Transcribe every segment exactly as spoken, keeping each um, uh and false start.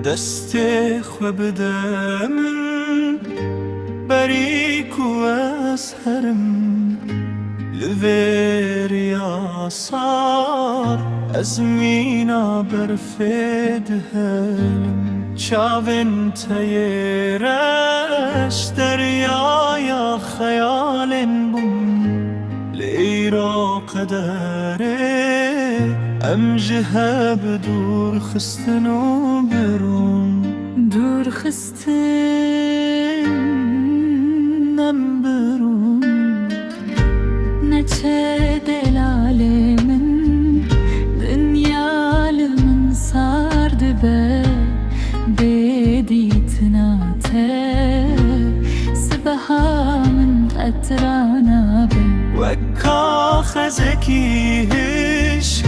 Destê xwe bide min, berî ku ez herim, li vê riya sar, ez mîna berfê dihelim. Çavên te yê reş, deryaya xeyalên bûn. Lê îro qederê em ji hev dûr xistin û birûn. Dûr xistin em birûn. Neçe delalê min, dinya li min sar dibe. Bê dîtina te, sibeha min qet ranabe. Wek ka xezekî hişk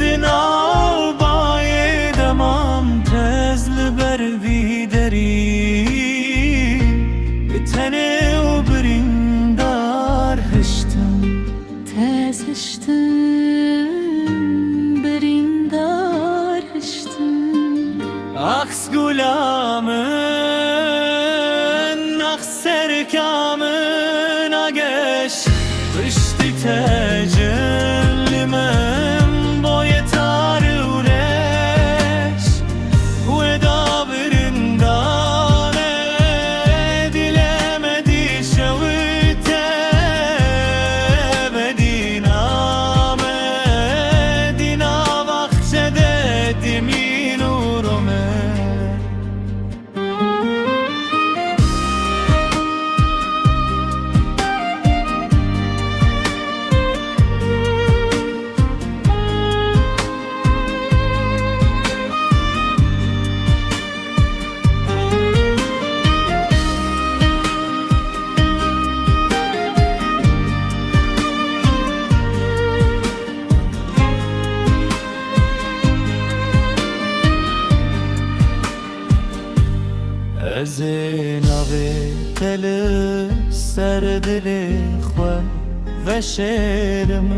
di nav bayê de mam, tez li ber vî derî, bi tenê û birîndar hiştim. Tez hiştim, birîndar hiştim. Ax gula min, ax serka min, a geş piştî te cin li min boye tar û reş. Weda birindane, dilemedî şewite, bedîna me, dîna baxçe de dimîn û rome. Ez ê navê te li ser dilê xwe veşêrim.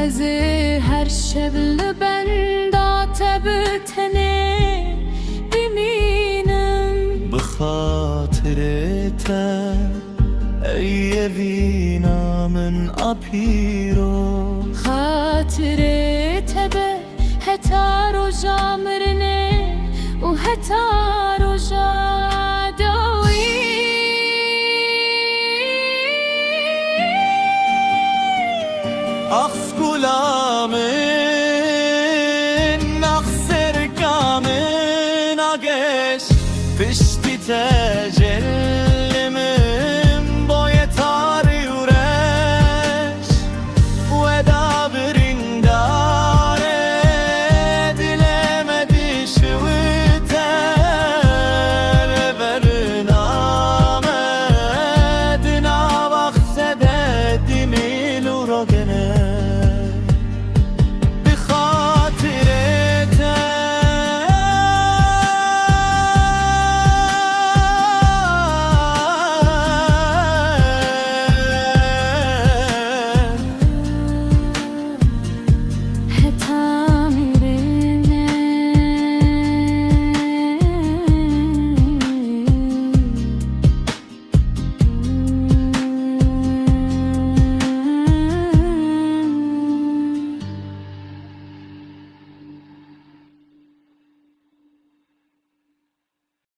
Ez ê her şev li benda te bi tenê bimînim. Bi xatirê te, ey evîna min a pîro. Xatirê te be heta roja mirinê û heta roja dawî. Ax gula min, ax serka min, a geş piştî te